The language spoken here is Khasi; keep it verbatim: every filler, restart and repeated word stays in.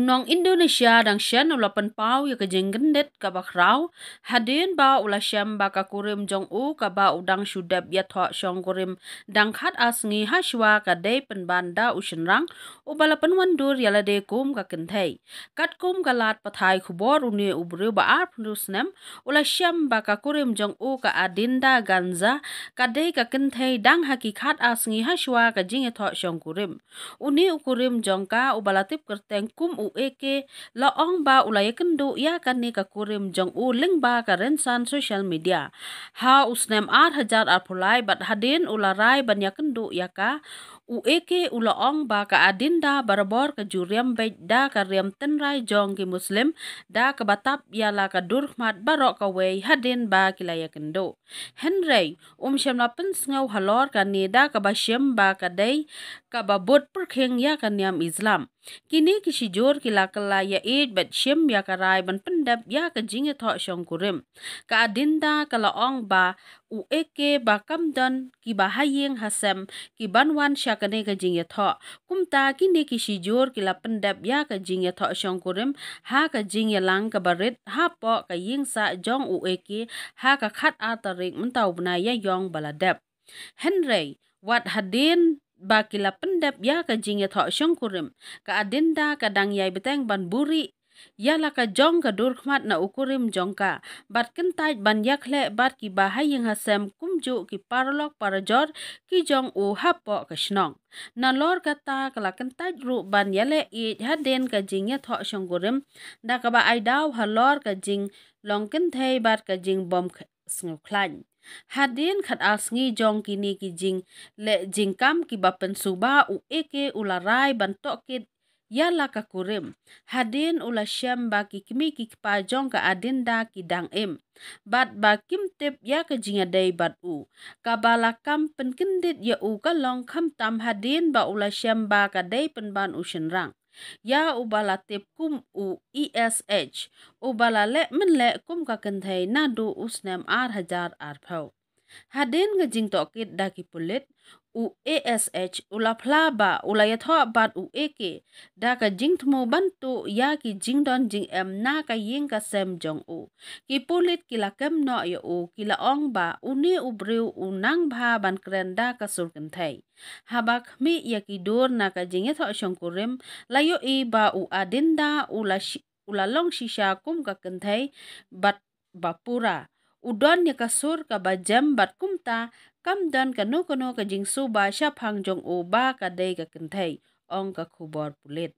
Nong Indonesia dang shen u la pynpaw ïa ka jingkyndit kaba khraw hadien ba u la shem ba ka kurim jong u kaba u dang shu dep ïathoh shongkurim dang khat ar sngi hashwa ka dei pynban da u shynrang uba la pynwandur ïa lade kum ka kynthei. Katkum ka lad pathai khubor, une u briew ba arphew snem u la shem ba ka kurim jong u, ka Adinda Ganza, ka dei ka kynthei dang ha ki khat ar sngi hashwa ka jingïathoh shongkurim. Une u kurim jong ka uba la tip kyrteng kum u A K la ong ba u la ïakynduh ïa kane ka kurim jong u lyngba ka rynsan social media ha u snem ar hajar arphew lai, bad hadien u la rai ban ïakynduh ïa ka, u A K u la ong ba ka Adinda barabor ka ju riam beit da ka riam tynrai jong ki Muslim, da kaba tap ïa la ka dur khmat baroh kawei hadien ba ki la ïakynduh. Hynrei um shym la pynsngew halor kane da kaba shim ba ka dei kaba bud pyrkhing ïa ka niam Islam. Kine ki shijur ki la kylla ïa ïeit bad shim ïa ka rai ban pyndep ïa ka jingïathoh shongkurim. Ka Adinda ka la ong ba u A K ba kam don kiba ha ïing ha sem ki ban wan sha kane ka jingïathoh. Kumta kine ki shijur ki la pyndep ïa ka jingïathoh shongkurim ha ka jingïalang kaba rit hapoh ka ïing sah jong u A K ha ka khat ar tarik mynta u bnai ïa ïong ba la dep. Hynrei wat hadien ba ki la pyndep ïa ka jingïathoh shongkurim, ka Adinda ka dang ïai bteng ban buhrieh ïa la ka jong ka dur khmat na u kurim jong ka, bad kyntait ban ïakhleh bad kiba ha ïing ha sem kumjuh ki paralok parajor ki jong u hapoh ka shnong. Nalor kata ka la kyntait ruh ban ïaleh ïeit hadien ka jingïathoh shongkurim, da kaba ai daw halor ka jinglong kynthei bad ka jingbym sngewkhlaiñ. Hadien khat ar sngi jong kine ki jingleh jingkam kiba pynsuba, u A K u la rai ban tohkit ïa la ka kurim hadien u la shem ba ki kmie ki kpa jong ka Adinda ki dang im bad ba kim tip ïa ka jingïadei bad u. Kaba la kam pynkyndit ïa u ka long khamtam hadien ba u la shem ba ka dei pynban u shynrang, ïa uba la tip kum u E S H, uba la leh mynleh kum ka kynthei naduh u snem ar hajar arphew. Hadien ka jingtohkit da ki pulit, u E S H u la phla ba u la ïathoh bad u A K da ka jingthmu ban tuh ïa ki jingdon jingem na ka ïing ka sem jong u. Ki pulit ki la kem noh ïa u, ki la ong ba une u briew u nang bha ban kren da ka sur kynthei. Haba khmih ïa ki dur na ka jingïathoh shongkurim, la ïohi ba u Adinda u la shi-, u la long shisha kum ka kynthei bad ba pura. U don ïa ka sur kaba jem bad kumta kam don kano kano ka jingsuba shaphang jong u ba ka dei ka kynthei, ong ka khubor pulit.